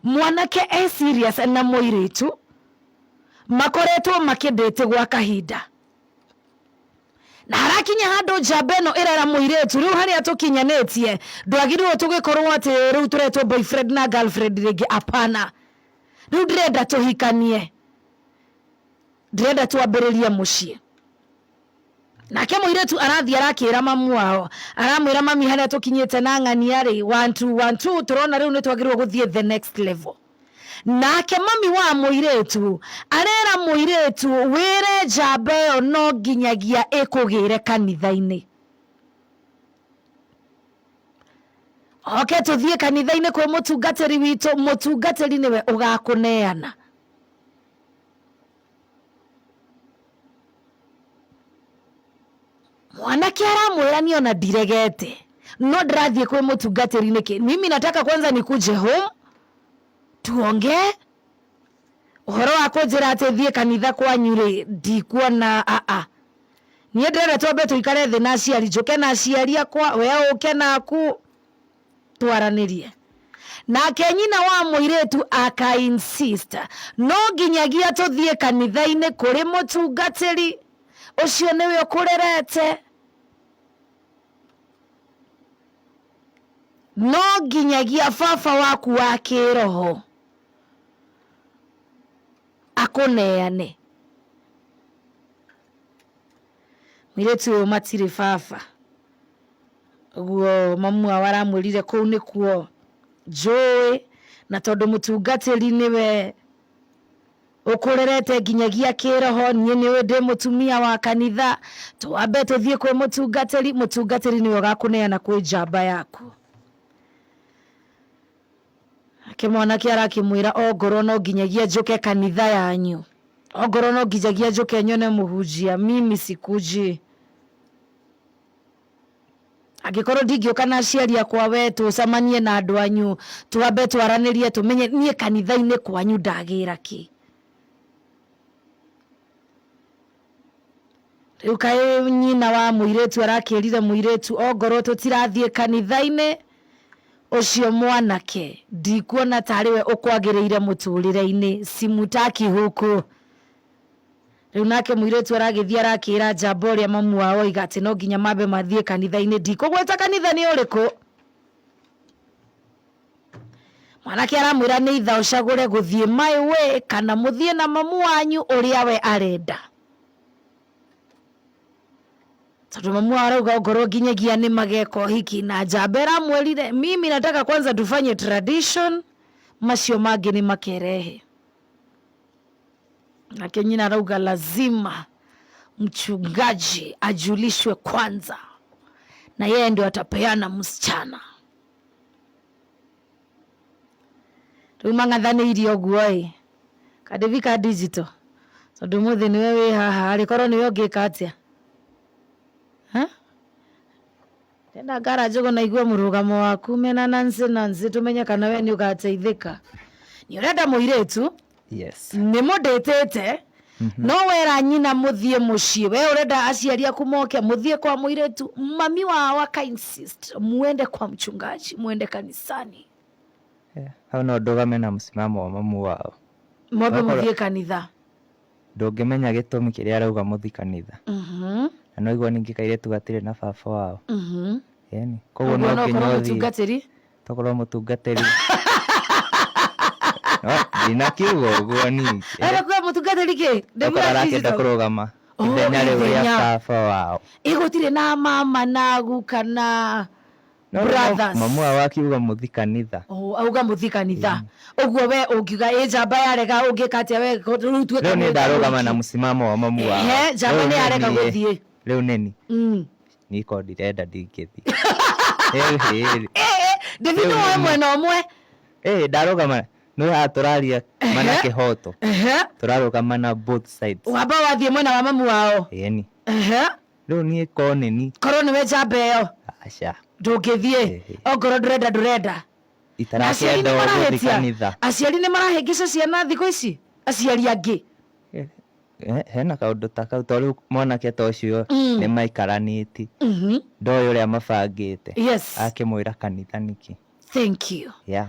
Mwanake e serious na mũirĩtu, makoretwo makĩndĩtĩ gwa kahinda. Na harakinya handũ njamba ĩno ĩrera mũirĩtu, rĩu harĩa tũkinyanĩtie, ndwagĩrĩirwo tũgĩkorwo atĩ rĩu tũretwo boyfriend na girlfriend rĩngĩ, apana. Rĩu ndĩrenda tũhikanie, ndĩrenda twambĩrĩrie mũciĩ. Nake mũirĩtu arathiĩ arakĩra mamu wao, aramwĩra mami harĩa tũkinyĩte na ng'ania rĩ, one two, one two, tũrona rĩu nĩ twagĩrĩirwo gũthiĩ the next level. Nake mami wa mũirĩtu arera mũirĩtu wĩre njamba ĩyo no nginyagia ĩkũgĩre kanitha-inĩ. Oke tũthiĩ kanitha-inĩ kwĩ mũtungatĩri witũ, mũtungatĩri nĩwe ũgakũneana. Mwanake aramwĩra niĩ ona ndiregete no ndĩrathiĩ kwĩ mũtungatĩri nĩkĩ? Mimi nataka kwanza nikuje home tuongee ũhoro wa kũnjĩra atĩ thiĩ kanitha kwanyu rĩ ndikuona aa niĩ ndĩrenda twambe tũikare thĩ na aciari njũke na aciari akwa we ũke naku twaranĩrie. Nake nyina wa mũirĩtu aka insist no nginyagia tũthiĩ kanitha-inĩ kũrĩ mũtungatĩri ũcio nĩwe ũkũrerete. No nginyagia baba waku wa kĩroho akũneane. Mũirĩtu ũyũ matirĩ baba. Ũguo mamu wao aramwĩrire kũu nĩkuo njũĩ, na tondũ mũtungatĩri nĩwe ũkũrerete nginyagia kĩroho, niĩ nĩũĩ ndĩ mũtumia wa kanitha, twambe tũthiĩ kwĩ mũtungatĩri, mũtungatĩri nĩwe ũgakũneana kwĩ njamba yaku. Nake mwanake arakĩmwĩra ongorwo no nginyagia njũke kanitha yanyu, ongorwo no nginyagia njũke nyone mũhunjia, mimi sikuji. Angĩkorwo ndingĩũka na aciari akwa we tũcemanie na andũ anyu twambe twaranĩrie tũmenye niĩ kanitha-inĩ kwanyu ndagĩra kĩ. Rĩu kaĩ nyina wa mũirĩtu arakĩrire mũirĩtu ongorwo tũtirathiĩ kanitha-inĩ ũcio mwanake ndikuona tarĩ we ũkwagĩrĩire mũtũrĩre-inĩ simutaki huku. Rĩu nake mũirĩtu aragĩthiĩ arakĩra njamba ũrĩa mamu wao oiga atĩ no nginya mambe mathiĩ kanitha-inĩ. Ndikũgweta kanitha nĩ ũrĩkũ. Mwanake aramwĩra nĩ itha ũcagũre gũthiĩ my way kana mũthiĩ na mamu wanyu ũrĩa we arenda. Tondũ mamu wao arauga ongorwo nginyagia nĩ mageka ũhiki na njamba ĩramwĩrire mimi nataka kwanza tufanye tradition macio mangĩ nĩ makerehe. Nake nyina arauga lazima mchungaji ajulishwe kwanza, na yeye ndio atapeana msichana. Rĩu mang'athanĩirie ũguo ĩ, Kadĩvi ka digital, tondũ ũmũthĩ nĩwe wĩ haha rĩ, korwo nĩwe ũngĩka atĩa? Ndĩrenda Ngara Njũgũna aigue mũrũgamo waku mena Nancy Nancy tũmenye kana we nĩ ũgateithĩka. Nĩ ũrenda mũirĩtu? Yes. Nĩ mũndĩtĩte no wera nyina mũthiĩ mũciĩ we ũrenda aciari aku moke mũthiĩ kwa mũirĩtu mami wao aka insist muende kwa mchungaji muende kanisani. Yeah. Hau no ndũgame na msimamo wa mamu wao. Mwambe mũthiĩ kanitha. Ndũngĩmenya gĩtũmi kĩrĩa arauga mũthi kanitha. Na no igua ningĩ kairĩtu gatirĩ na baba wao. Ĩni. Koguo no nginya ũthiĩ. Mũtungatĩri. Tokorwo mũtungatĩri. No, ndinakiuga ũguo ningĩ. Ere kuga mũtungatĩri kĩ? Tokorwo arakĩenda kũrũgama ithenya rĩu rĩa baba wao. Ĩ gũtirĩ na mama na guka na brothers. Mamu wao akiuga mũthi kanitha. Oh, auga mũthi kanitha. Ũguo we ũngiuga ĩ njamba yarega ũngĩka atĩa we rĩu tuĩka Rĩu niĩ ndarũgama na mũsimamo wa mamu wao. Ehe, njamba nĩ yarega gũthiĩ. Rĩu nĩni. Niĩ korwo ndirenda ndingĩthiĩ. Ndĩthi no woe mwena ũmwe. Ĩĩ ndarũgama nĩ haha tũraria ma na kĩhoto. Tũrarũgama na both sides. Wamba wathiĩ mwena wa mamu wao. Ĩni. Rĩu niĩ korwo nĩ niĩ. Korwo nĩwe njamba ĩyo. Aca. Ndũngĩthiĩ. Ongorwo ndũrenda ndũrenda. Itarakĩenda gũthiĩ kanitha. Aciari nĩ marahĩngĩca ciana thikũ ici? Aciari angĩ. Hena kaũndũ ta kau to rĩu mwanake ta ũcio nĩ maikaranĩtie. Ndoĩ ũrĩa mabangĩte. Yes. Akĩmwĩra kanitha nĩkĩ. Thank you. Yeah.